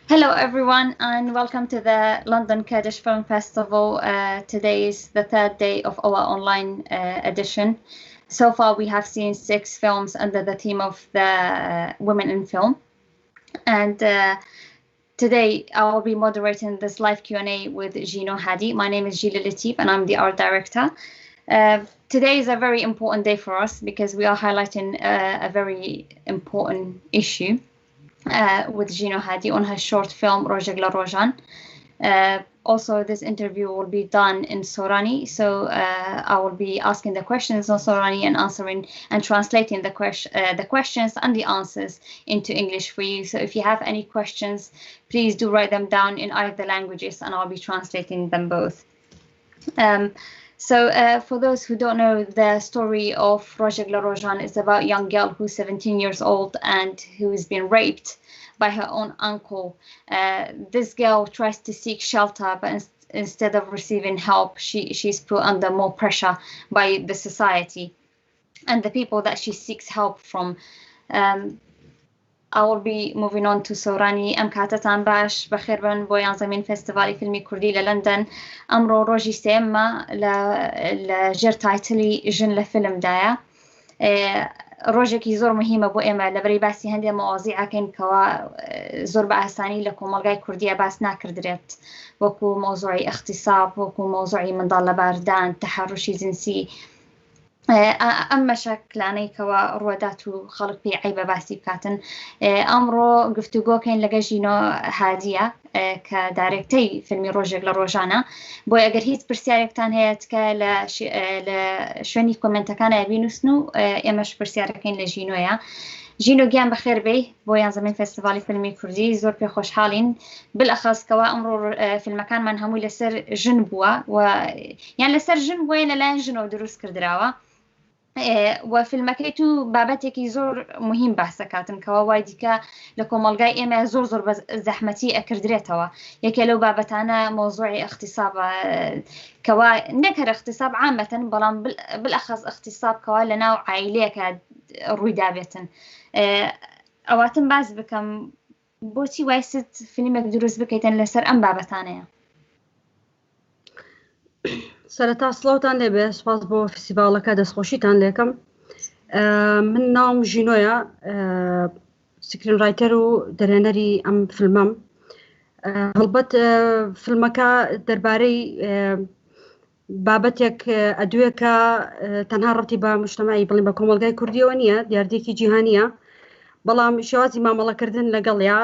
Hello, everyone, and welcome to the London Kurdish Film Festival. Today is the third day of our online edition. So far, we have seen six films under the theme of the women in film. And today, I will be moderating this live Q&A with Zhino Hadi. My name is Gila Latif, and I'm the art director. Today is a very important day for us because we are highlighting a very important issue with Zhino Hadi on her short film Rojek La Rojan. Also, this interview will be done in Sorani, so I will be asking the questions on Sorani and answering and translating the questions and the answers into English for you. So if you have any questions, please do write them down in either languages, and I'll be translating them both. So for those who don't know, the story of Rojek La Rojan is about a young girl who's 17 years old and who has been raped by her own uncle. This girl tries to seek shelter, but instead of receiving help, she's put under more pressure by the society and the people that she seeks help from. I will be moving on to Sorani. ئەم کاتەتان باش، بەخێربن بۆ یانزەمین فێستیڤالی فیلمی کوردی لە لەندەن. ئەمڕۆ ڕۆژی سێمە لە ژێر title ی ژن لە فیلمدایە. ڕۆژێکی زۆر مهمە بۆ ئێمە لەبەری باسی هەندێک مەوازیعەکەین کەوا زۆر بە ئاسانی لە کۆمەلگای کوردیە باس ناکردرێت، وەکو مەوزوعی اغتصاب، وەکو مەوزوعی منداڵ لەباردان، تەحەڕوشی جنسی، ئەم مەشاکلانەی کەوا ڕوەدات و خەڵک پێی عیبە باسی بکاتن. ئەمڕۆ گفتوگۆکەین لەگە ژینۆ هادیە کە director ی فیلمی ڕۆژێک لە ڕۆژانە. بۆی ئەگەر هیچ پرسیارێکتان هەیە تکە لە شوێنی comment ەکانە بینوسن و ئێمەش پرسیارەکەین لە ژینۆیە. ژینۆ گیان، بەخێر بێی بۆ یانزەمین فێستیڤالی فیلمی کوردی. زۆر پێ خۆشحاڵین بالأخص کەوا ئەمڕۆ فیلمەکانمان هەمووی لەسەر ژن بووە و یان لەسەر ژن بووە لەلایەن ژنەوە دروست کردراوە و فیلمەکەی تو بابەتێکی زۆر مهم باسەکاتن کەوا وای دیکە لە کۆمەلگای ئێمە زۆر زۆر بە زەحمەتی ئەکردرێتەوە. یەکێ لەو بابەتانە مۆزوعی اغتصاب، کەوا نەکەر اغتصاب عامەتەن، بەڵام بالأخص اغتصاب کەوا لە ناو عیلەیەکە ڕووی دابێتن. ئەواتم باس بکەم بۆچی وایست فیلمێک دروست بکەیتن لەسەر ئەم بابەتانەیە؟ سەرەتا سڵاوتان لێبێ، سپاس بۆ فیستیڤاڵەکە، دەستخۆشیتان لێکەم. من ناوم ژینۆیە، screenwriter و دەرهێنەری ئەم فیلمەم. هەڵبەت فیلمەکە دەربارەی بابەتێک ئەدوێکە تەنها ڕەتی بە مجتەمعی بڵین بە کۆمەلگای کوردیەوە نییە، دیاردێکی جیهانیە، بەڵام شێوازی مامەڵەکردن لەگەڵیا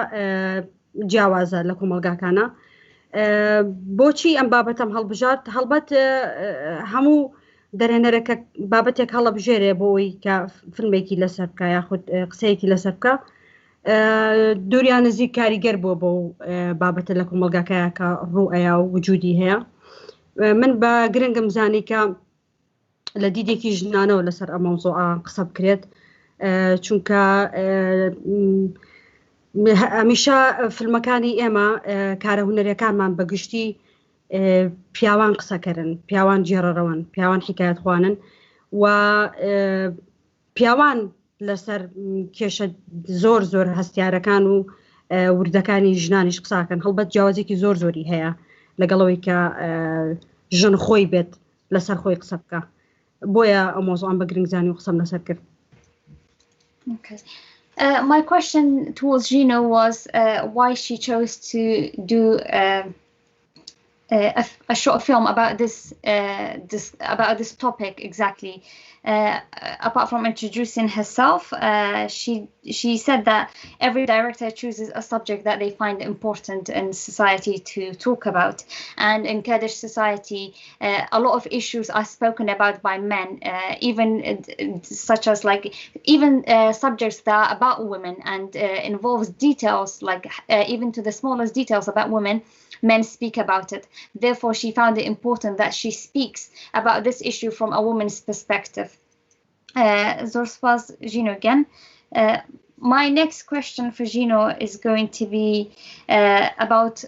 جیاوازە لە کۆمەلگاکانە. بۆچی ئەم بابەتەم هەڵبژارد؟ هەڵبەت هەموو دەرهێنەرەکە بابەتێک هەڵەبژێرێ بۆ ئەوی کە فیلمێکی لەسەر بکە یاخود قسەیەکی لەسەر بکە، دووریان نزیک کاریگەر بووە بۆ بابەتە لە کۆمەلگاکەیە کە ڕوو ئەیا و وجودی هەیە. من بە گرنگم زانی کە لە دیدێکی ژنانەوە لەسەر ئەم مەوزوعە قسە بکرێت، چونکە هەمیشە فیلمەکانی ئێمە، کارە هونەریەکانمان بەگشتی پیاوان قسەکەرن، پیاوان گێڕەرەوەن، پیاوان حکایەت خوانن و پیاوان لەسەر کێشە زۆر زۆر هەستیارەکان و وردەکانی ژنانیش قساکەن. هەڵبەت جیاوازێکی زۆر زۆری هەیە لەگەڵەوەی کە ژن خۆی بێت لەسەر خۆی قسە بکە. بۆیە ئەو مۆزوعام بە گرنگزانی و قسەم لەسەر کرد. Okay. My question towards Zhino was why she chose to do a short film about this topic exactly. Apart from introducing herself, she said that every director chooses a subject that they find important in society to talk about, and in Kurdish society, a lot of issues are spoken about by men, even such as like even subjects that are about women and involves details like even to the smallest details about women, men speak about it. Therefore, she found it important that she speaks about this issue from a woman's perspective. زۆر سپاس ژینۆ گیان. My next question for Zhino is going to be about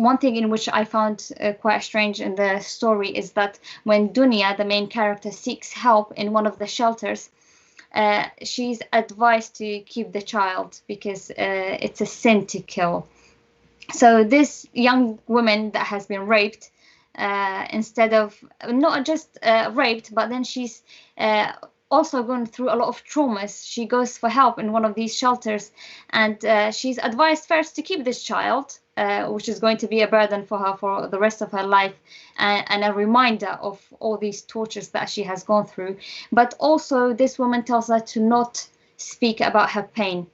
one thing in which I found quite strange in the story is that when Dunya, the main character, seeks help in one of the shelters, She's advised to keep the child because it's a sin to kill. So this young woman that has been raped, instead of not just raped, but then she's also going through a lot of traumas. She goes for help in one of these shelters, and she's advised first to keep this child, which is going to be a burden for her for the rest of her life and a reminder of all these tortures that she has gone through. But also, this woman tells her to not speak about her pain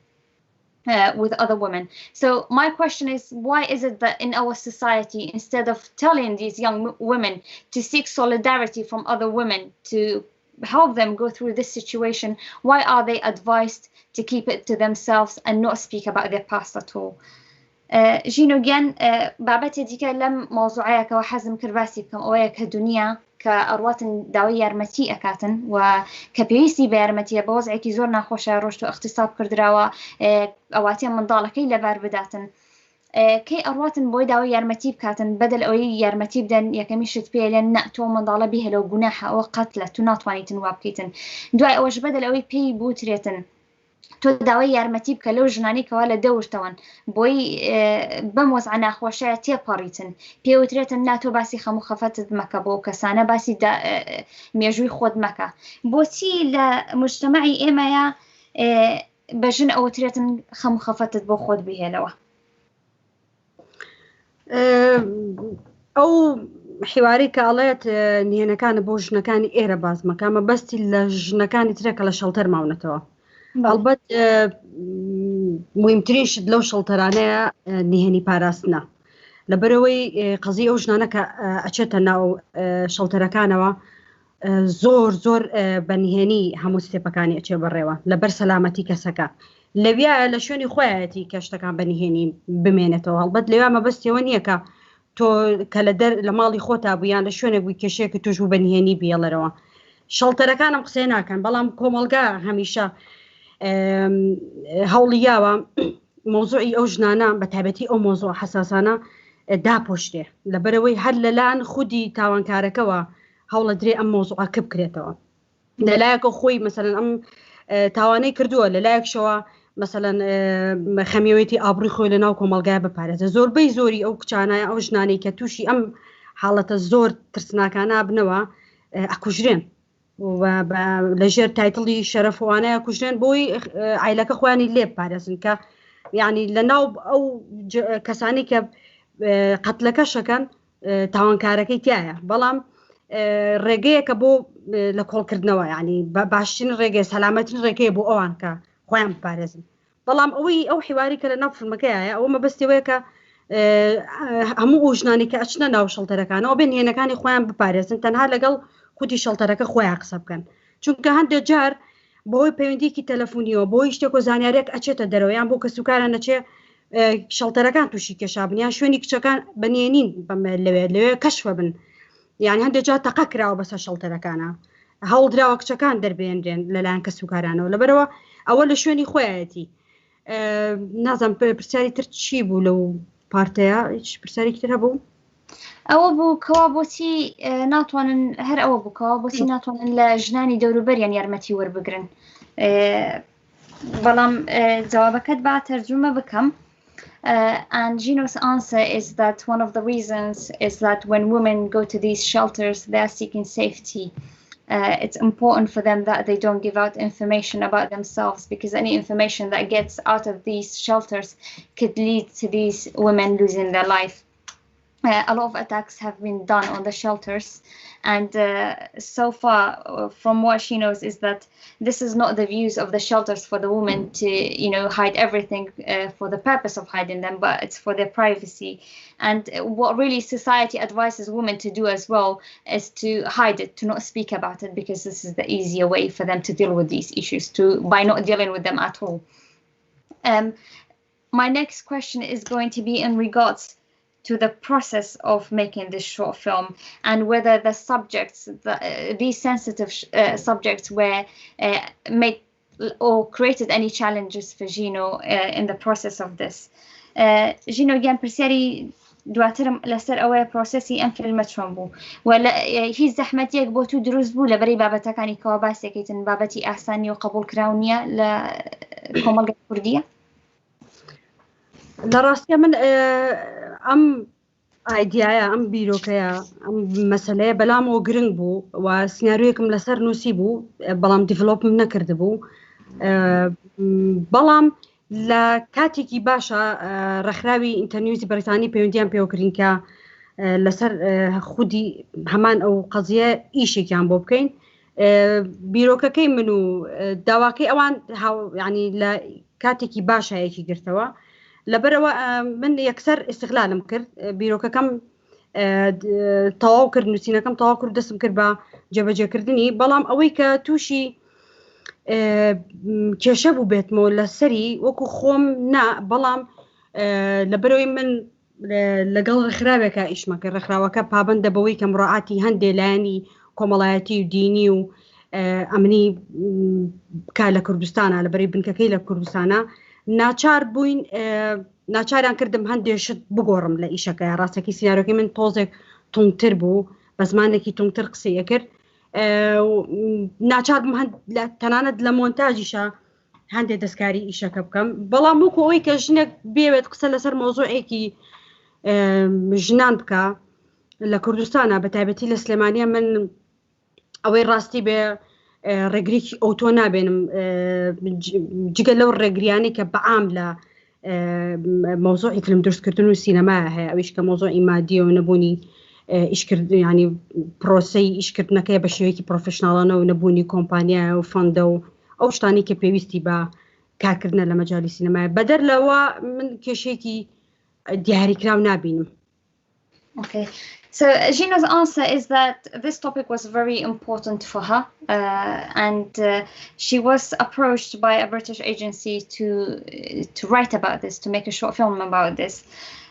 with other women. So my question is, why is it that in our society, instead of telling these young women to seek solidarity from other women to help them go through this situation, why are they advised to keep it to themselves and not speak about their past at all? ژینۆ گیان بابەتێ دیکە لەم مەوزوعەیە کەەوە حەزم کرد باسی بکەم ئەوەیە کە دنیا کە ئەڕواتن داوای یارمەتی ئەکاتن و کە پێویستی بە یارمەتیە بە وەزعێکی زۆر ناخۆشە ڕۆشت و اغتصاب کردراوە ئەواتێ منداڵەکەی لەبار بداتن کەی ئەڕواتن بۆی داوای یارمەتی بکاتن بەدەل ئەوەی یارمەتی بدەن یەکەمی شت پێ لێن نا تۆ منداڵە بیهێلەوە گوناحە ئەوە قەتلە تو ناتوانیتن وا بکەیتن دوای ئەوەش بەدەل ئەوەی پێی بوترێتن تۆ داوای یارمەتی بکە لەو ژنانی کەوا لە دەورتەوەن بۆی بەم وەزعە ناخۆشەیە تێپەڕیتن پێوترێتن نا تۆ باسی خەم و خەفەتت مەکە بۆ کەسانە باسی مێژووی خۆت مەکە بۆچی لە مجتەمەعی ئێمەیە بە ژن ئەوترێتن خەم و خەفەتت بۆ خۆت بهێنەوە؟ ئەو حیواری کە ئەڵێت نهێنەکانە بۆ ژنەکانی ئێرە باز مەکە مەبەستی لە ژنەکانی ترە کە لە شەڵتەر ماونەتەوە هەڵبەت مهمترین شت لەو شەڵتەرانەیە نهێنی پاراستنە لەبەرەوەی قەزی ئەو ژنانە کە ئەچێتە ناو شەڵتەرەکانەوە زۆر زۆر بە نهێنی هەموو ستێپەکانی ئەچێ بەڕێوە لەبەر سەلامەتی کەسەکە لەویا لە شوێنی خۆیەتی کە شتەکان بە نهێنی بمێنێتەوە هەڵبەت لەویا مەبەستەوە نییە کە تۆ کە لە دەر لە ماڵی خۆتا بوو یان لە شوێنێک بووی کێشەیەکی توش بوو بە نهێنی بیێڵەرەوە شەڵتەرەکانم قسەی ناکەن بەڵام کۆمەڵگا هەمیشە هەوڵی یاوە مۆزوعی ئەو ژنانە بە تایبەتی ئەو مۆزوع حەساسانە داپۆشرێ لەبەرەوەی هەر لەلاەن خودی تاوانکارەکەوە هەوڵەدرێ ئەم مۆزوعە کپ کرێتەوە لەلایەکە خۆی مەسەلەن ئەم تاوانەی کردووە لەلایەکشەوە مەسەلەن خەمیەوەیتی ئابڕی خۆی لە ناو کۆمەلگای بپارێزە زۆربەی زۆری ئەو کچانە ئەو ژنانەی کە تووشی ئەم حاڵەتە زۆر ترسناکانە بنەوە ئەکوژرێن لەژێر تایتڵی شەرەفوانەیە کوژرێن بۆی ئایلەکە خۆیانی لێ پارێزن کە یعنی لە ناو ئەو کەسانی کە قەتلەکە شەکەن تاوانکارەکەی تایە بەڵام ڕێگەیەکە بۆ لە کۆڵکردنەوە ینی باشترین ڕێگەی سەلامەترین ڕێگەیە بۆ ئەوان کە خۆیان بپارێزن بەڵام ئەوەی ئەو حیواری کە لە ناو فیلمەکەیە ئەوە مەبەستەوەیە کە هەموو ئەو ژنانی کە ئەچنە ناو شڵتەرەکانەوە بێن هێنەکانی خۆیان بپارێزن تەنها لەگەڵ خودی شڵتەرەکە خۆیان قسە بکەن چونکە هەندێک جار بەهۆی پەیوەندیەکی تەلەفونیەوە بۆی شتێک و زانیاریەک ئەچێتە دەرەوە یان بۆ کەسوکاران ئەچێ شەڵتەرەکان تووشی کێشابن یان شوێنی کچەکان بەنێنین لەوێ لەوێ کەشفە بن یان هەندێک جار تەقە کراوە بەسەر شەڵتەرەکانە هەوڵدراوە کچەکان دەربێنرێن لەلایەن کەسوکارانەوە لەبەرەوە ئەوە لە شوێنی خۆیەتی نازم پرسیاری تر چی بوو لەو پارتەیە هیچ پرسیارێکی تر هەبوو ئەوە بوو کەوا بۆچی ناتوانن هەر ئەوە بوو کەوا بۆچی ناتوانن لە ژنانی دەوروبەریان یارمەتی وەربگرن بەڵام جوابەکەت با تەرجومە بکەم And Gino's answer is that one of the reasons is that when women go to these shelters, they are seeking safety. It's important for them that they don't give out information about themselves because any information that gets out of these shelters could lead to these women losing their life. A lot of attacks have been done on the shelters, and so far, from what she knows, is that this is not the views of the shelters for the women to hide everything for the purpose of hiding them, but it's for their privacy. And what really society advises women to do as well is to hide it, to not speak about it, because this is the easier way for them to deal with these issues, to by not dealing with them at all. My next question is going to be in regards to the process of making this short film and whether the subjects, these sensitive subjects were made or created any challenges for Gino in the process of this. Gino گیان پرسیاری دواترم لەسەر ئەوەیە پرۆسێسی ئەم فیلمە چۆن بوو و هیچ زەحمەتیەک بۆ تو دروست بوو لەبەری بابەتەکانی کەوا باسێکیتن بابەتی ئاسانی و قبوڵکراو نییە لە کۆمەڵگە کوردیە؟ لە ڕاستە من ئەم ئایدیایە ئەم بیرۆکەیە ئەم مەسلەیە بەلامەوە گرنگ بوو و سناریۆیەکم لەسەر نووسی بوو بەڵام develop م نەکردبوو بەڵام لە کاتێکی باشە ڕێکخراوی ئینتەرنیوزی بەریتانی پەیوەندیان پێوەکردین کە لەسەر خودی هەمان ئەو قەزیە ئیشێکیان بۆ بکەین بیرۆکەکەی من و داواکەی ئەوان ینی لە کاتێکی باشایەکی گرتەوە لەبەرەوە من یەکسەر ئیسیغلالم کرد بیرۆکەکەم تەواو کرد نووسینەکەم تەواو کرد دەستم کرد بە جێبەجێکردنی بەڵام ئەوەی کە تووشی کێشە بوو بێتمەوە لەسەری وەکو خۆم نا بەڵام لەبەرەوەی من لەگەڵ ڕێکخراوێکە ئیشمەکە ڕێکخراوەکە پابندە بەوەی کە مڕاعاتی هەندێ لایەنی کۆمەڵایەتی و دینی و ئەمنی بکا لە کوردستانە لە بەری بنکەکەی لە کوردستانە ناچار بووین ناچاریان کردم هەندێ شت بگۆڕم لە ئیشەکە ڕاستەکەی سیناریۆکەی من تۆزێک تونتر بوو بە زمانێکی تونتر قسەی ئەکرد ناچار بووم تەنانەت لە مۆنتاجیشە هەندێک دەستکاری ئیشەکە بکەم بەڵام وەکو ئەوەی کە ژنێک بێوێت قسە لەسەر مۆزوعێکی ژنان بکە لە کوردستانە بە تایبەتی لە سلێمانە من ئەوەی ڕاستی بێ ڕێگریی ئەوتۆ نابێنم جگە لەو ڕێگریانی کە بەعام لە مەوزوعی فیلم دروستکردن و سینەما هەیە ئەویش کە مەوزوعی مادیە و نەبوونی ئیشکرد ینی پرۆسەی ئیشکردنەکەی بە شێوەیەکی professional انە و نەبوونی کۆمپانیا و fund ە و ئەو شتانی کە پێویستی بە کارکردنە لە مەجای سینەمای بەدەر لەوە من کێشێکی دیاریکراو نابینم. Okay, so Gino's answer is that this topic was very important for her, uh, and uh, she was approached by a British agency to to write about this, to make a short film about this.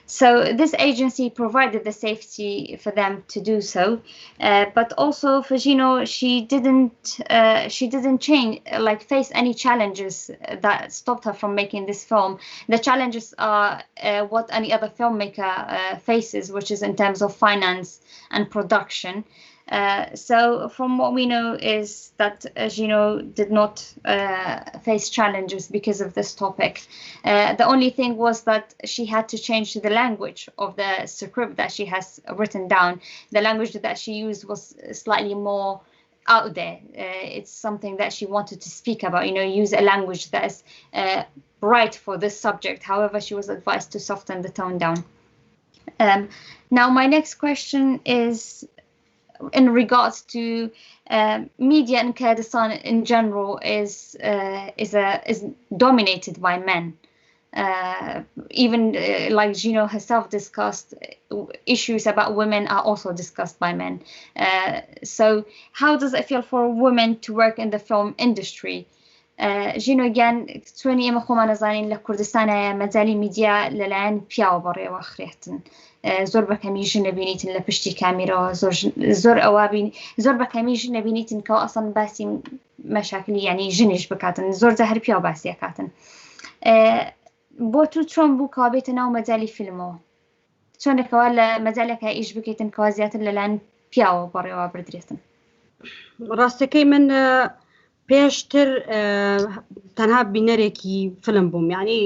So this agency provided the safety for them to do so, uh, but also for Gino, she didn't uh, she didn't change like face any challenges that stopped her from making this film. The challenges are uh, what any other filmmaker uh, faces, which is in terms of finance and production. Uh, so from what we know is that Gino did not uh, face challenges because of this topic. Uh, the only thing was that she had to change the language of the script that she has written down. The language that she used was slightly more out there. Uh, it's something that she wanted to speak about, you know, use a language that is uh, right for this subject. However, she was advised to soften the tone down. Um, now, my next question is in regards to uh, media in Kurdistan in general is uh, is a is dominated by men. Uh, even uh, like Gino herself discussed, issues about women are also discussed by men. Uh, so, how does it feel for women to work in the film industry? ژینۆ گیان چۆنی ئێمە خۆمان ئەزانین لە کوردستانایە مەجالی میدیا لەلایەن پیاوە بەڕێوە خرێتن زۆر بەکەمی ژن نەبینیتن لە پشتی کامیرەوە زۆر زۆر ئەوە بین زۆر بەکەمی ژن نەبینیتن کەەوە ئەسڵ باسی مەشاکلی ینی ژنیش بکاتن زۆر جا هەر پیاو باسیەکاتن بۆ تو چۆن بوو کەوا بێتە ناو مەجای فیلمەوە چۆنێکەوە لە مەجالێکا ئیش بکەیتن کەوا زیاتر لەلایەن پیاوە بەڕێوە بردرێتن؟ ڕاستەکەی من پێشتر تەنها بینەرێکی فلم بووم یعنی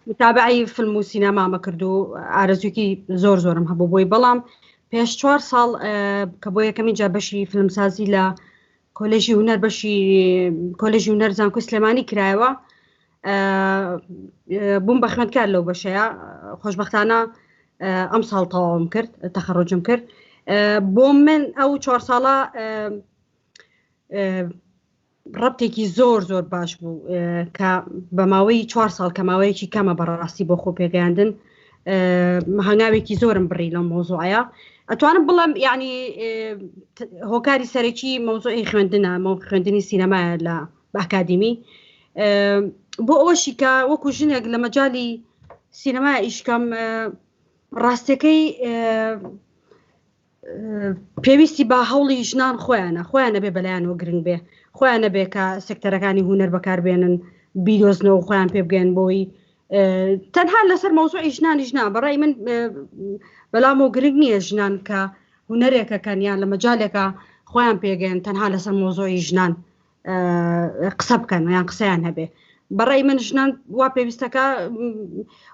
متابعی فیلم و سینەمامە کرد و ئارەزووکی زۆر زۆرم هەبوو بۆی بەڵام پێش چوار ساڵ کە بۆ یەکەمین جا بەشی فیلمسازی لە کۆلێژی هونەر بەشی کۆلێژی هونەر زانکۆی سلێمانی کرایەوە بووم بە خوێندکار لەو بەشەیە خۆشببختانە ئەم ساڵ تەواوم کرد تەخەڕجم کرد بۆ من ئەو چوار ساڵە ڕەبتێکی زۆر زۆر باش بوو کە بە ماوەی چوار ساڵ کە ماوەیەکی کەمە بەڕاستی بۆ خۆ پێگەیاندن هەنگاوێکی زۆرم بڕی لەو مۆزوعەیە ئەتوانم بڵێم یعنی هۆکاری سەرەکی مەوزوعی خوێندنە مە خوێندنی سینەمایە لە ئەکادیمی بۆ ئەوەشی کە وەکو ژنێک لە مەجای سینەما ئیشکەم ڕاستەکەی پێویستی بە هەوڵی ژنان خۆیانە خۆیان نەبێ بەلایەنەوە گرنگ بێ خۆیان نەبێ کە سێکتەرەکانی هوەر بەکاربێنن بیدۆزنەوە خۆیان پێ بگەن بۆی تەنها لەسەر مەوزوعی ژنانیش نا بەڕای من بەلامەوە گرنگ نییە ژنان کە هونەرێکەکەن یان لە مەجالێکە خۆیان پێگەن تەنها لەسەر مۆزۆی ژنان قسە بکەن یان قسەیان هەبێ بەڕای من ژنان وا پێویستەکە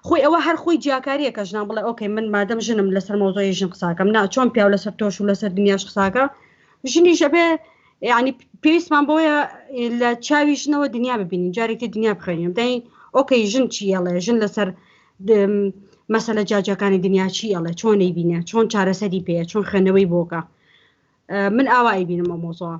خۆی ئەوە هەر خۆی جیاکاریە کە ژنان بڵێ ئۆکەی من مادەم ژنم لەسەر مۆزۆی ژن قساکەم نا چۆن پیاو لەسەر تۆش و لەسەر دنیاش قساکە ژنیش ئەبێ یعنی پێویستمان بۆیە لە چاوی ژنەوە دنیا ببینین جارێکی دنیا بخوێنین دەین ئۆکەی ژن چی ئەڵێ ژن لەسەر مەسەلە جاجەکانی دنیا چی ئەڵێ چۆن نەیبینێ چۆن چارەسەری پێیە چۆن خوێندنەوەی بۆکە من ئاوا ئەیبینم ئەو مۆزۆە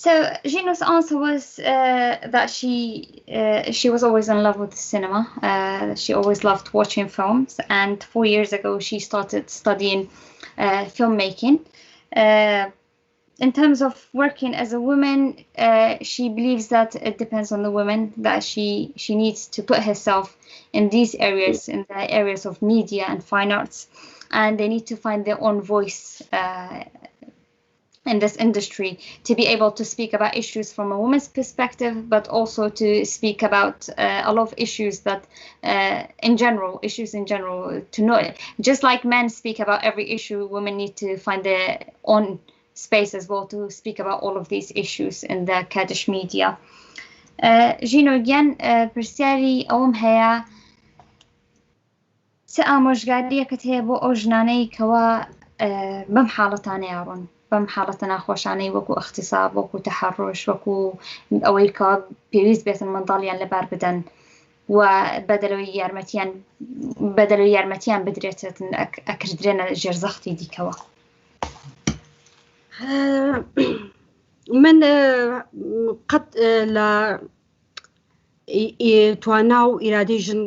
So Gino's answer was uh, that she uh, she was always in love with cinema. Uh, she always loved watching films, and four years ago she started studying uh, filmmaking. Uh, in terms of working as a woman, uh, she believes that it depends on the woman that she she needs to put herself in these areas, in the areas of media and fine arts, and they need to find their own voice uh, in this industry to be able to speak about issues from a woman's perspective, but also to speak about uh, a lot of issues that, uh, in general, issues in general, to know. Just like men speak about every issue, women need to find their own space as well to speak about all of these issues in the Kurdish media. ژینۆ گیان پرسیاری ئەوم هەیە چ ئامۆژگاریەکت هەیە بۆ ئەو ژنانەی کەوا بەم حاڵەتانەیە ڕۆن بەم حاڵەتە ناخۆشانەی وەکو اختصاب وەکو تەحەڕش وەکو ئەوەی کەوا پێویست بێتن منداڵیان لەبار بدەن و بەدەلەوەی یارمەتیان بەدەلەوەی یارمەتیان بدرێتن ئەکردرێنە ژێر زەختی دیکەوە. من قەت لە توانا و ئیرادەی ژن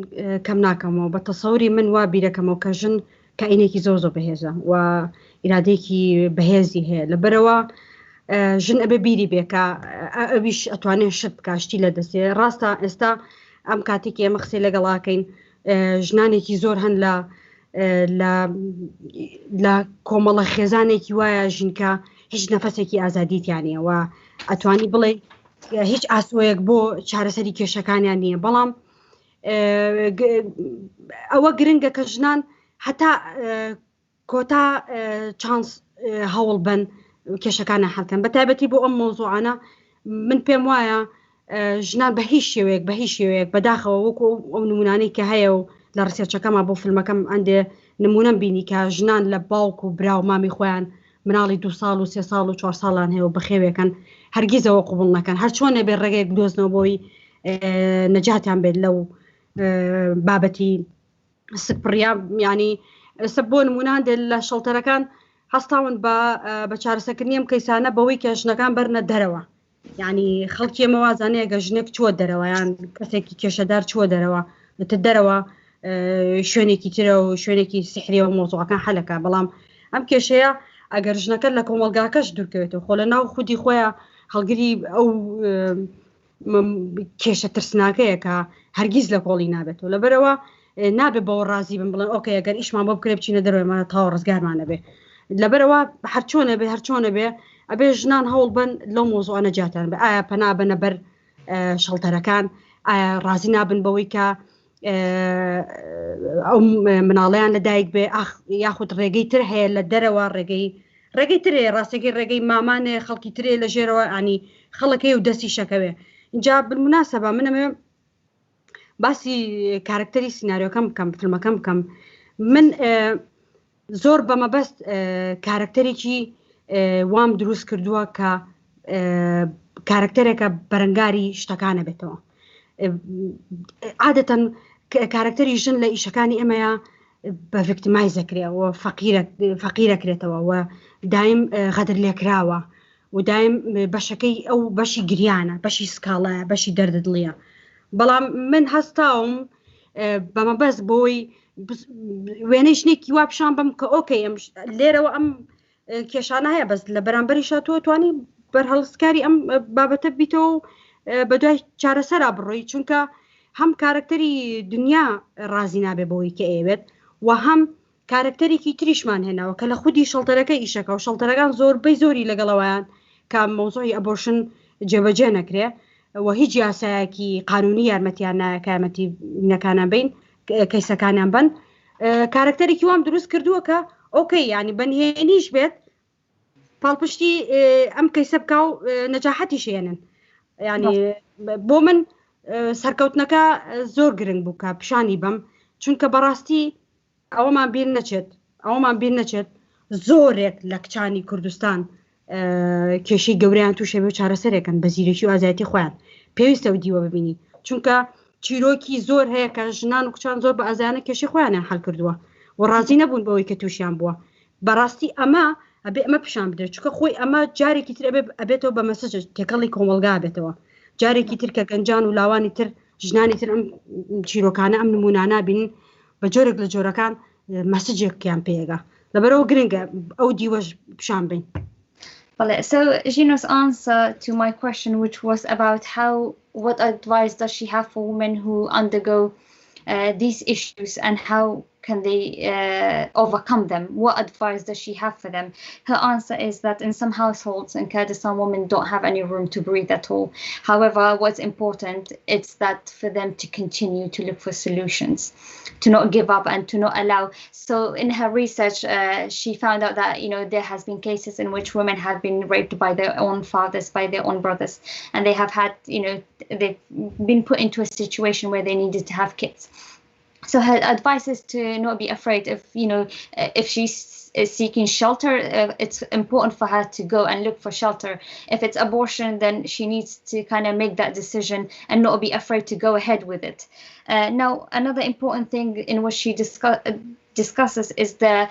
کەم ناکەمەوە بە تەسەوری من وا بیرەکەمەوە کە ژن کائینێکی زۆر زۆر بەهێزە و ئیرادەیەکی بەهێزی هەیە لەبەرەوە ژن ئەبێ بیری بێکە ئەویش ئەتوانێت شت بکاشتی لە دەستێ ڕاستە ئێستا ئەم کاتێکی ئێمە قسەی لەگەڵاکەین ژنانێکی زۆر هەن لە لە لە کۆمەڵە خێزانێکی وایە ژینکە هیچ نەفەسێکی ئازادیتیانە و ئەتوانی بڵێ هیچ ئاسۆیەک بۆ چارەسەری کێشەکانیان نییە بەڵام ئەوە گرنگە کە ژنان هەتا کۆتا چانس هەوڵ بن کێشەکانە حلکەن بە تایبەتی بۆ ئەم مۆزوعانە من پێم وایە ژنان بە هیچ شێوەیەک بە هیچ شێوەیەک بەداخەوە وەکو ئەو نمونانەی کە هەیە و لە ڕسێرچەکەما بۆ فیلمەکەم ئەندێ نمونەم بینی کە ژنان لە باوک و برا و مامی خۆیان مناڵی دو ساڵ و سێ ساڵ و چوار ساڵان هەیە و بەخێوێکن هەرگیزەوە قوبڵ نەکەن هەر چۆن نەبێ ڕێگەیەک بدۆزنەوە بۆی نەجاتیان بێت لەو بابەتی سکپڕیا ینی ئێستا بۆ نمونە هەندێک لە شەڵتەرەکان هەستاون بە بە چارەسەکردنی ئەم کەیسانە بەوەی کە ژنەکان بەرنە دەرەوە یعنی خەڵکی ئێمە وازانەیە گە ژنێک چووە دەرەوە یان کەسێکی کێشەدار چووە دەرەوە تر دەرەوە شوێنێکی ترە و شوێنێکی سحریەوە مۆزوعەکان حەلەکە بەڵام ئەم کێشەیە ئەگەر ژنەکە لە کۆمەڵگاکەش دوورکەوێتەوە خۆ لە ناو خودی خۆیان هەڵگری ئەو کێشە ترسناکەیە کە هەرگیز لە کۆڵی نابێتەوە لەبەرەوە نابێ بەوە ڕازی بن بڵێن ئۆکەی ئەگەر ئیشمان بۆ بکرێ بچینە دەرەوە ئێمە تاوە ڕزگارمان نەبێ لەبەرەوە هەرچۆنە بێ هەرچۆنە بێ ئەبێ ژنان هەوڵ بن لەو مۆزوعە نەجاتیان بێ ئایا پەنا بەنە بەر شەڵتەرەکان ئایا ڕازی نابن بەوەی کە ئەو مناڵیان لە دایک بێ ئاخ یاخود ڕێگەی تر هەیە لە دەرەوە ڕێگەی ڕێگەی ترێ ڕاستەکەی ڕێگەی مامانێ خەڵکی ترێ لە ژێرەوە ئەنی خەڵەکەی و دەستی شەکەوێ اینجا بالمناسبە منەمێ باسی کارکتەری سینناریۆکەم بکەم فیلمەکەم بکەم من زۆر بە مەبەست کارکتەرێکی وام دروست کردووە کە کارکتەرێکە بەرەنگاری شتەکانە بێتەوە عادەتەن کارکتەری ژن لە ئیشەکانی ئێمەیە بە ڤکتمای زەکرێ و فەقیرەکرێتەوە و دایم غەدر لێکراوە و دایم بەشەکەی ئەو بەشی گریانە بەشی سکاڵایە بەشی دەردە دڵیە بەڵام من هەستاوم بەمەبەست بۆی وێنەی ژنێکی وا پیشان بم کە ئۆکەی ئەم لێرەوە ئەم کێشانە هەیە بەس لە بەرامبەریشا تۆ توانی بەرهەڵستکاری ئەم بابەتە بیتەوە و بەدوای چارەسەرا بڕۆی چونکە هەم کارکتەری دنیا ڕازی نابێ بەوەی کە ئەیەوێت و هەم کارەکتەرێکی تریشمان هێناوە کە لە خودی شەڵتەرەکە ئیشەکە و شەڵتەرەکان زۆربەی زۆری لەگەڵەوەیان کە مەوزوعی ئەبۆرشن جێبەجێ نەکرێ. و هیچ یاسایەکی قانونی یارمەتیان نایە کە یارمەتی نەکانیان بین کەیسەکانیان بن کارکتەرێکی وام دروست کردووە کە ئۆکەی ینی بەنهێنیش بێت پاڵپشتی ئەم کەیسە بکە و نەجاحەتی شێنن ینی بۆ من سەرکەوتنەکە زۆر گرنگ بوو کە پیشانی بم چونکە بەڕاستی ئەوەمان بیر نەچێت ئەوەمان بیر نەچێت زۆرێک لە کچانی کوردستان کێشەی گەورەیان تووشە بێ و چارەسەرێکن بە زیرەکی و ئازایەتی خۆیان پێویستە و دیوە ببینی چونکە چیرۆکی زۆر هەیە کە ژنان و کچان زۆر بە ئازایانە کێشەی خۆیانیان حل کردووە و ڕازی نەبوون بەوەی کە تووشیان بووە بەڕاستی ئەمە ئەبێ ئەمە پیشان بدرێت چونکە خۆی ئەمە جارێکی تر ئەبێ ئەبێتەوە بە مەسج تێکەڵی کۆمەڵگا بێتەوە جارێکی تر کە گەنجان و لاوانی تر ژنانی تر ئەم چیرۆکانە ئەم نمونانە بینن بە جۆرێک لە جۆرەکان مەسجێکیان پێگا لەبەرەوە گرنگە ئەو دیوەش پیشان بین. So Gino's answer to my question, which was about how, what advice does she have for women who undergo these issues and how can they overcome them? What advice does she have for them? Her answer is that in some households in Kurdistan, women don't have any room to breathe at all. However, what's important is that for them to continue to look for solutions, to not give up and to not allow. So in her research, she found out that, you know, there has been cases in which women have been raped by their own fathers, by their own brothers, and they have had, you know, they've been put into a situation where they needed to have kids. So her advice is to not be afraid if, you know, if she's seeking shelter, it's important for her to go and look for shelter. If it's abortion, then she needs to kind of make that decision and not be afraid to go ahead with it. Now, another important thing in what she discusses is the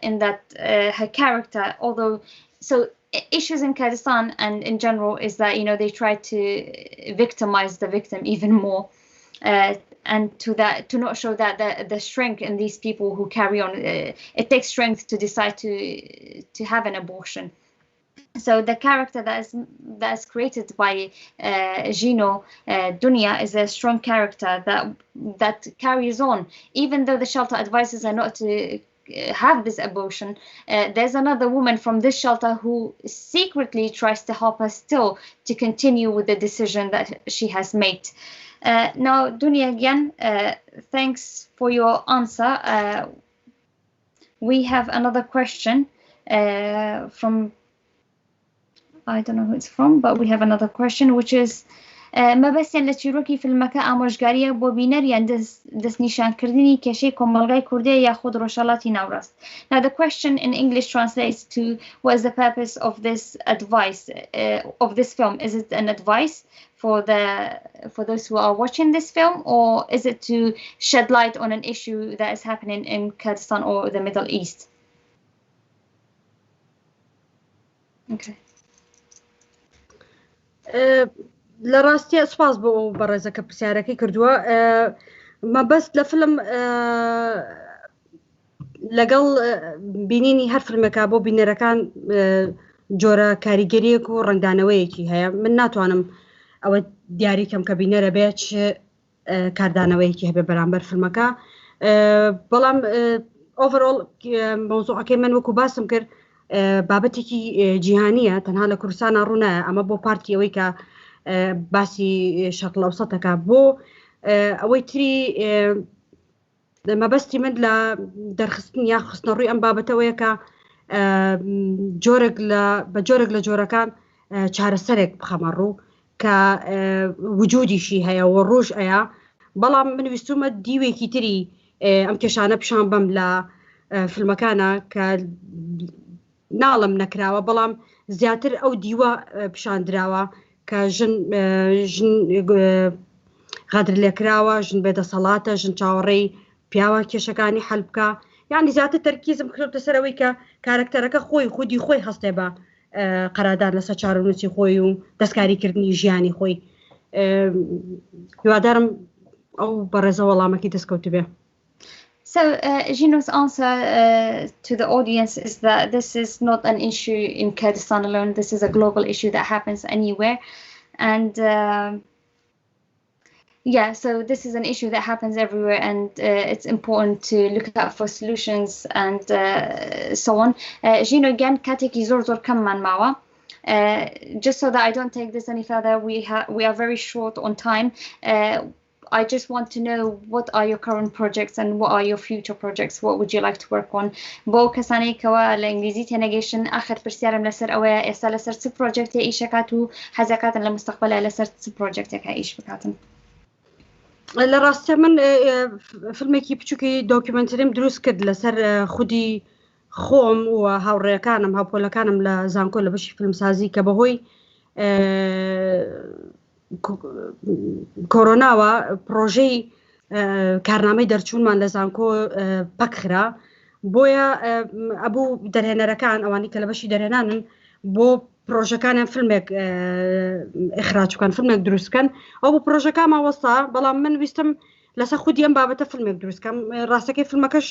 in that her character, although so issues in Kurdistan and in general is that, you know, they try to victimize the victim even more. And to that, to not show that the strength in these people who carry on. It takes strength to decide to have an abortion. So the character that is created by Gino, Dunya, is a strong character that carries on, even though the shelter advises her not to have this abortion. There's another woman from this shelter who secretly tries to help her still to continue with the decision that she has made. Now, Dunya, again, thanks for your answer. We have another question from, I don't know who it's from, but we have another question, which is مەبەستیان لە چیرۆکی فیلمەکە ئامۆژگاریە بۆ بینەریان دەستنیشانکردنی کێشەی کۆمەڵگای کوردیە یاخود ڕۆژهەڵاتی ناوەڕاست. Now the question in English translates to what is the purpose of this advice, of this film? Is it an advice for those who are watching this film, or is it to shed light on an issue that is happening in Kurdistan or the Middle East? Okay. لە ڕاستیە سوپاس بۆ ئەو بەڕێزە کە پرسیارەکەی کردووە. مەبەست لە فیلم لەگەڵ بینینی هەر فیلمێکا بۆ بینەرەکان جۆرە کاریگەریەک و ڕەنگدانەوەیەکی هەیە. من ناتوانم ئەوە دیاریکەم کە بینەرە بێت چ کاردانەوەیەکی هەبێ بەرامبەر فیلمەکە، بەڵام ئۆڤەرۆڵ مەوزوعەکەی من وەکو باسم کرد بابەتێکی جیهانیە، تەنها لە کوردستانە ڕوونایە. ئەمە بۆ پارتی ئەوەی کە باسی شەرق ئەوسەتەکە بۆ ئەوەی تری مەبەستی من لە دەرخستن یا خستنە ڕووی ئەم بابەتەوەیە کە جۆرێک لە بە جۆرێک لە جۆرەکان چارەسەرێک بخەمە ڕوو کە وجودیشی هەیە و ڕۆژ ئەیە، بەڵام من ویستومە دیوێکی تری ئەم کێشانە پیشان بەم لە فیلمەکانە کە ناڵم نەکراوە، بەڵام زیاتر ئەو دیوە پیشان دراوە کە ژن غەدر لێکراوە، ژن بێدەسەڵاتە، ژن چاوەڕێی پیاوە کێشەکانی حەل بکە. یعنی زیاتر تەرکیزم کردوتە سەر ئەوەی کە کارکتەرەکە خۆی خودی خۆی هەستێ بە قەرادار لەسەر چارەنووسی خۆی و دەستکاریکردنی ژیانی خۆی. هیوادارم ئەو بەڕێزە وەڵامەکەی دەستکەوت بێ. So Gino's answer to the audience is that this is not an issue in Kurdistan alone. This is a global issue that happens anywhere. And yeah, so this is an issue that happens everywhere, and it's important to look out for solutions and so on. Gino, again, کاتێکی زۆر زۆر کەممان ماوە. Uh, just so that I don't take this any further, we we are very short on time. Uh, I just want to know what are your current projects and what are your future projects? What would you like to work on? بۆ کەسانەی کەوا لە ئینگلیزی تێنەگەیشتن ئاخر پرسیارم لەسەر ئەوەیە ئێستا لەسەر چ پرۆجێکتێ ئیشەکات و حەزەکاتن لە مستەقبەلا لەسەر چ پرۆجێکتێکە ئیش بکاتن؟ لە ڕاستە من فیلمێکی بچووکی دۆکیومنتریم دروست کرد لەسەر خودی خۆم و هاوڕێەکانم هاوپۆلەکانم لە زانکۆ لە بەشی فیلمسازی کە بەهۆی کۆرۆناوە پرۆژەی کارنامەی دەرچوونمان لە زانکۆ پەکخرا بۆیە ئەبوو دەرهێنەرەکان ئەوانی کە لە بەشی دەرهێنانن بۆ پرۆژەکانیان فیلمێک ئخراج بکەن فیلمێک دروست بکەن ئەو بۆ پرۆژەکانمان وەستا بەڵام من ویستم لەسەر خودی ئەم بابەتە فیلمێک دروست کەم ڕاستەکەی فیلمەکەش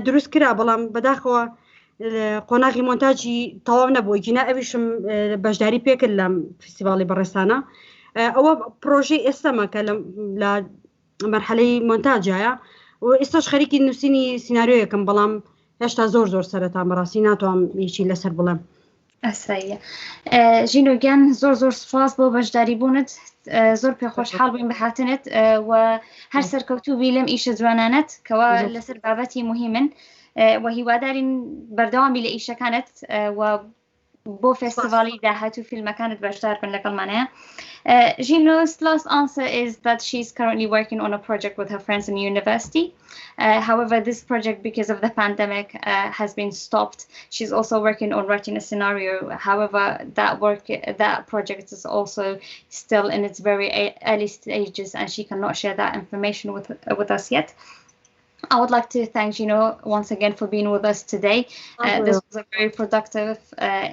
دروست کرا بەڵام بەداخەوە قۆناغی مۆنتاجی تەواو نەبوو گینا ئەویشم بەشداری پێکرد لە فیستیڤاڵی بەڕێستانە ئەوە پرۆژەی ئێستەمە کە لە مەرحەلەی مۆنتاجایە و ئێستاش خەریکی نووسینی سیناریۆیەکەم بەڵام هێشتا زۆر زۆر سەرەتا بەڕاستی ناتوانم هیچی لەسەر بڵێم. ئاساییە ژینۆ گیان زۆر زۆر سوپاس بۆ بەشداری بوونت زۆر پێخۆشحاڵ بووین بە هاتنت و هەر سەرکەوتوو بی لەم ئیشە جوانانەت کەوا لەسەر بابەتی مهمن و هیوادارین بەردەوامی لە ئیشەکانت و بۆ فێستیڤاڵی داهاتوو فیلمەکانت بەشدار بن لەگەڵمانەیە. Gino's last answer is that she's currently working on a project with her friends in university. Uh, however, this project, because of the pandemic, uh, has been stopped. She's also working on writing a scenario. However, that work, that project is also still in its very early stages, and she cannot share that information with with us yet. I would like to thank Gino once again for being with us today. Uh, this was a very productive uh,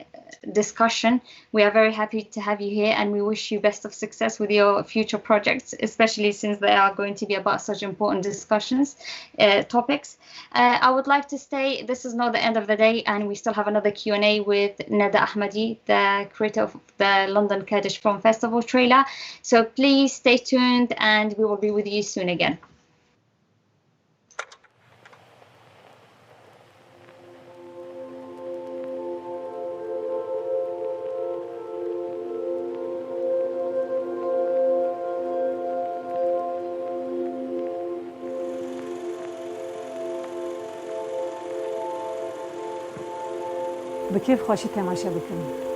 discussion. We are very happy to have you here and we wish you best of success with your future projects, especially since they are going to be about such important discussions, uh, topics. Uh, I would like to say this is not the end of the day and we still have another Q&A with Neda Ahmadi, the creator of the London Kurdish Film Festival trailer. So please stay tuned and we will be with you soon again. Bi kêf xweşî temaşe dikin.